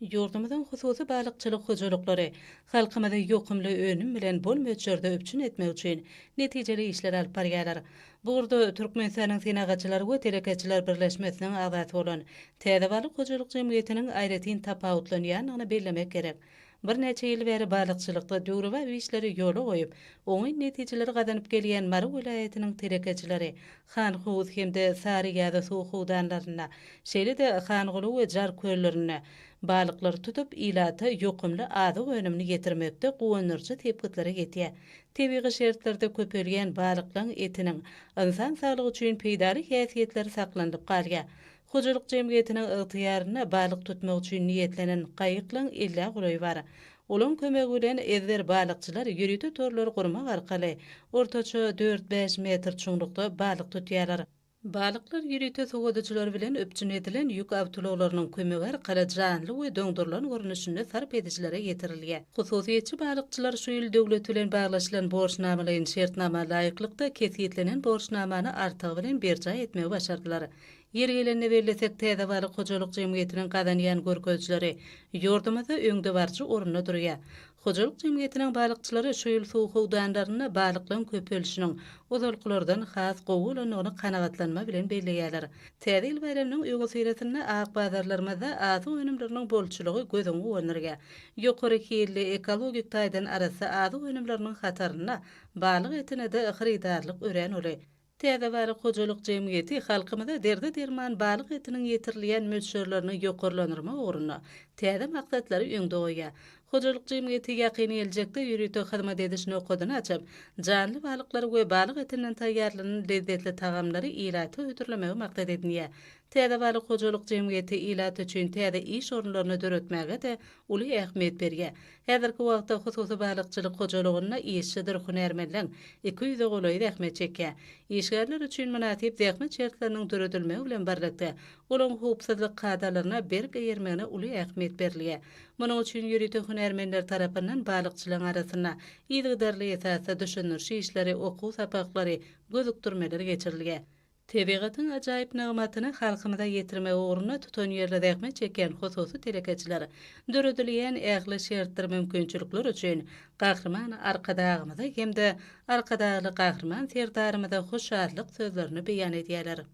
Ýurdumyzyň hususy balykçylyk hojalyklary halkymyzy ýokumly önüm bilen bol möçberde üpjün etmek üçin netijeli işleri alyp barýarlar. Bu ugurda Türkmenistanyň Senagatçylar we telekeçiler birleşmesiniň agzasy bolan Täze balyk hojalyk jemgyýetiniň aýratyn tapawutlanýandygyny bellemek gerek. Birnäçe ýyl bäri balykçylykda döwrebap işleri ýola goýup, oňyn netijeleri gazanyp gelýän Mary welaýatynyň telekeçileri Hanhowuz hem-de Saryýazy suw howdanlarynda, şeýle-de Hanguly we Jar köllerinde balyklary tutup, ilata ýokumly azyk önümini ýetirmekde guwandyryjy sepgitlere ýetýär. Tebigy şertlerde köpelýän balyklaryň etiniň ynsan saglygy üçin peýdaly häsiýetleri saklanylyp galýar. Hojalyk jemgyýetiniň ygtyýarynda balyk tutmak üçin niýetlenen gaýyklaň ellä golaýy bar. Olaň kömegi bilen ezber balykçylar ýörite torlary gurmak arkaly ortaça dört-bäş metr çuňlukda balyk tutýarlar. Balyklar ýörite sowadyjylar bilen üpjün edilen ýük awtoulaglarynyň kömegi arkaly janly we doňdurylan görnüşinde sarp edijilere ýetirilýär. Hususyýetçi balykçylar şu ýyl döwlet bilen baglaşylan borçnamalaýyn şertnama laýyklykda kesgitlenen borçnamany artygy bilen berjaý etmegi başardylar. Ýeri gelende bellesek, Täze balyk hojalyk jemgyýetiniň gazanýan görkezijileri ýurdumyzda öňdebaryjy orunda durýar. Hojalyk jemgyýetiniň balykçylary şu ýyl suw howdanlarynda balyklaryň köpelişiniň ozalkylardan has gowy bolandygyny kanagatlanma bilen belleýärler. Täze ýyl baýramynyň öňüsyrasynda ak bazarlarymyzda azyk önümleriniň bolçulygy gözüňi guwandyrýar. Ýokary hilli, ekologik taýdan arassa azyk önümleriniň hatarynda balyk etine-de hyrydarlyk örän uly. Täze balyk hojalyk jemgyýeti halkymyza derde derman balyk etiniň ýetirilýän möçberlerini ýokarlandyrmak ugrunda täze maksatlary öňde goýýar. Hojalyk jemgyýeti ýakyn geljekde ýörite hyzmat ediş nokadyny açyp, janly balyklary we balyk etinden taýýarlanan lezzetli tagamlary ilata hödürlemegi maksat edinýär. Täze balyk hojalyk jemgyýeti ilat üçin täze iş orunlaryny döretmäge-de uly ähmiýet berýär. Häzirki wagtda hususy balykçylyk hojalygynda işçidir hünärmenleň 200-e golaýy zähmet çekýär. Işgärler üçin mynasyp zähmet şertleriniň döredilmegi bilen birlikde, olaryň howpsuzlyk kadalaryna berk eýermegine uly ähmiýet berilýär. Munuň üçin ýörite hünärmenler tarapyndan balykçylaryň arasynda yzygiderli esasda düşündiriş işleri, okuw sapaklary, gözükdirmeler geçirilýär. Tebigatyň ajaýyp nygmatyny halkymyza ýetirmek ugrunda tutanýerli zähmet çekýän hususy telekeçiler döredilýän ähli şertdir mümkinçilikler üçin Gahryman Arkadagymyza hem-de Arkadagly Gahryman Serdarymyza hoşallyk sözlerini beýan edýärler.